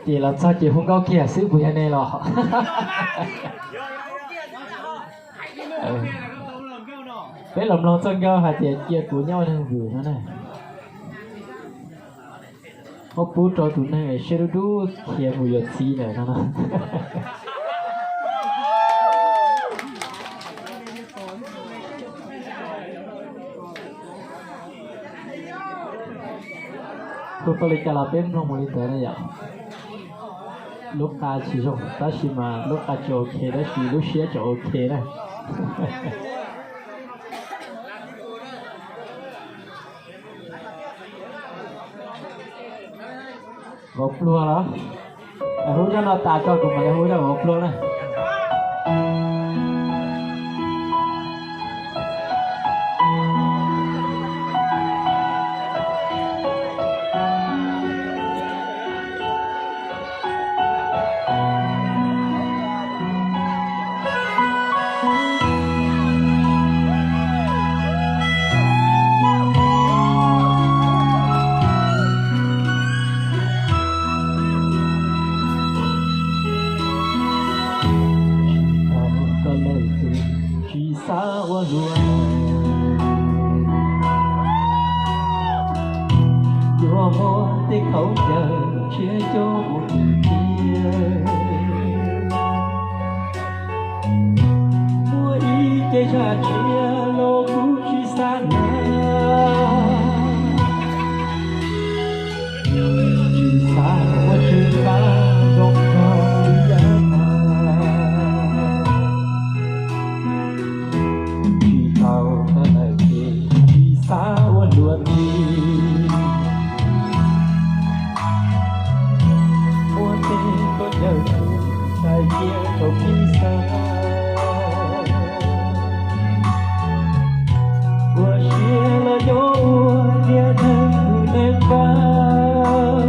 Ces los txog ces hu nkauj kiag xwb puas yog ne los? Peb los mloog txoj nkauj hais tias cia kuv nyob ua neeg vwm no na. Muab pub rau tus neeg es siab dub dub khiav mus yuav txiv lawm no. Hu tau li cas los peb mloog mus li ntawd na yom. Lub qa tsis zoo tab sis mas lub qa tsis ok tab sis lub siab tseem ok na. Vauv pluag los? Hu zaj no tas tso kuv mam li hu zaj vauv pluag na. Tsis xav ua luaj, yuav muab tej khaub ncaws tshiab coj mus tiv tiag. Muaj ib ce zaj tshiab los kuv tsis xav hnav, tsis xav ua tsw qab zoo rau yam mas. Tsis tau txog lawm ces tsis xav ua luaj li. Muab tej khaub ncaws tus txhais cia rau pib xav. Ua siab los nyob ua niag neeg tus neeg npab,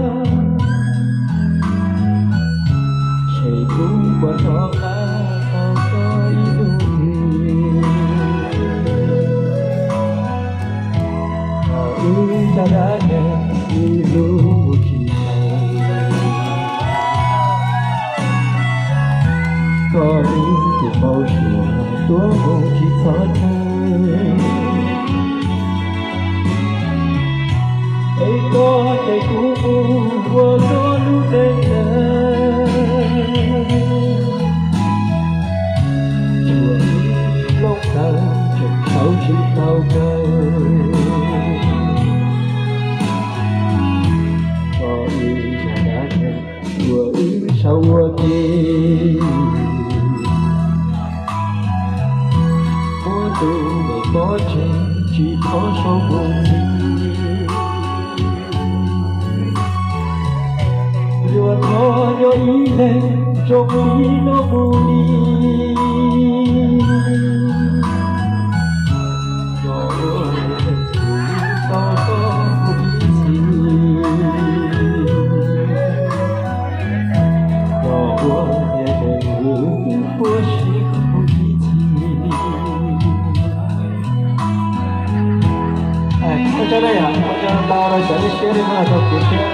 tshem kuv puas rov qab tau koj ib lub hlis. Thaum wb zaj dab neeg wb hlub tsis tau, koj wb tus npau suav tuav mus tsis txog chaw. Es koj ces kuv mus ua koj lub neej neeg, tsuas ib plooj ntawd tseem sau tsis tau kawg. Koj wb zaj dab neeg uas wb sau ua ke, muab tus me pob tsev tsis txhob sau mus ntxiv. Yuav thov nyob ib leeg zoo li no mus li. Yog ua tau tau mus ib txhis, yog ua niam neeg puab siab mus ib txhis. Ua tsaug na yom, ua tsaug ntau rau cov nej siab nej muab los rau kuv thiab.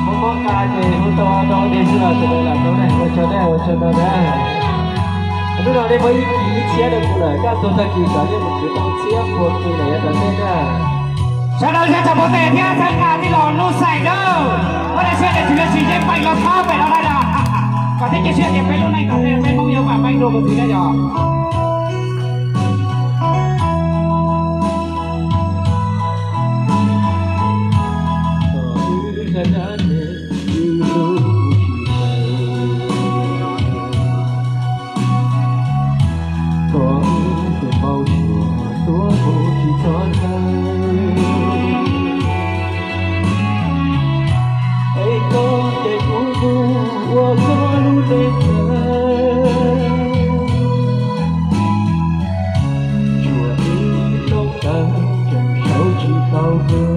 Muab muab qa ces hu tau rau nej xwb los sawv daws lam rau na, ua tsaug na, ua tsaug ntau na. Hnub no nej muab ib kis ib txhiab rau kuv lawm, kaj ntug tag kis kom nej mus khwv tau txhiab puag kis lawm yav tom ntej na. Sawv daws sawv tsees pov tes thiab txhawb nqa tij laug Nuj Xais nawb. Muab daim siab tes tsis lawv tsis yeej peem los thab pem no na yom. Kom thiaj cia siab tias peb lub neej tom ntej peb Hmoob yuav vam meej dua mus ntxiv na yom. Koj wb tus npau suav tuav mus tsis txog chaw, es koj ces kuv mus ua koj lub neej neeg, tsuas ib plooj ntawd tseem sau tsis tau kawg.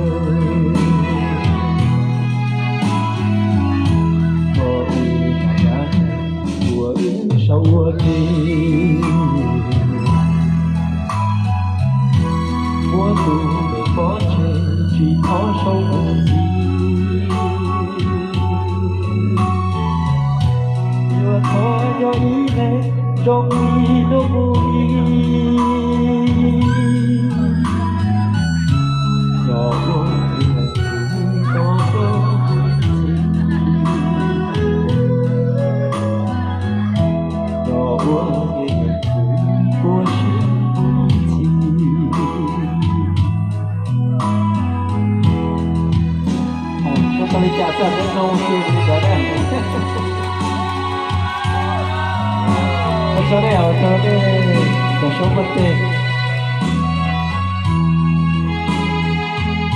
Zoo li lub movie, cov uas tus tos koj ntxhi, cov uas tus ua siab ntxhi. Koj tau li cas txawm peb mloog xwb li ntawd na. Ua tsaug nej, ua tsaug nej, cov suab poj tes.